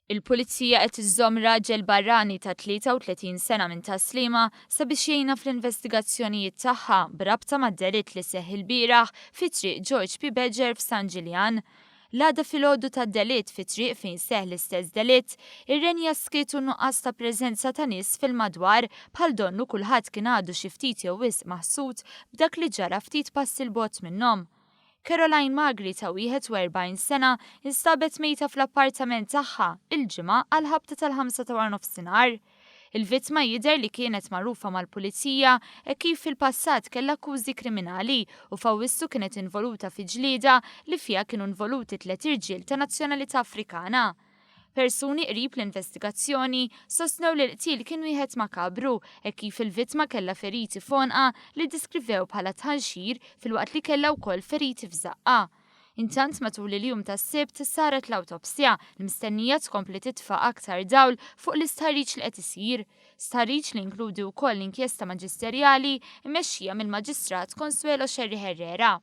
Il-Pulizija qed iżżomm raġel barrani ta' 33 sena minn Tas-Sliema sabiex jgħinha fl-investigazzjonijiet tagħha b'rabta mad-delitt li seħħ ilbieraħ fi Triq George P. Badger f'San Ġiljan. L-għada filgħodu tad-delitt fit-triq fejn seħħ l-istess delitt, irrenja s-skiet u n-nuqqas ta' preżenza ta' nies fil-madwar bħal donnu kulħadd kien għadu xi ftit jew wisq maħsud b'dak li ġara ftit passi 'l bogħod minnhom. Caroline Magri ta' 41 sena instabet mejta fl-appartament tagħha il-Ġimgħa għall-ħabta tal-ħamsa ta' waranofsinhar. Il-vittma jidher li kienet magħrufa mal-Pulizija hekk kif fil-passat kellha akkużi kriminali u f'Awwissu kienet involuta fi ġlieda li fiha kienu involuti tliet irġiel ta' nazzjonalità Afrikana. Persuni qrib l-investigazzjoni sostnew li l-qtil kien wieħed makabru hekk kif il-vittma kellha feriti f'għonqha li ddeskrivew bħala tħanxir filwaqt li kellha wkoll feriti f'żaqqha. Intant matul il-jum tas-Sibt saret l-awtopsja li mistennija tkompli titfa' aktar dawl fuq l-istħarriġ li qed isir. Stħarriġ li jinkludi wkoll inkjesta maġisterjali mmexxija mill-Maġistrat Consuelo Scerri Herrera.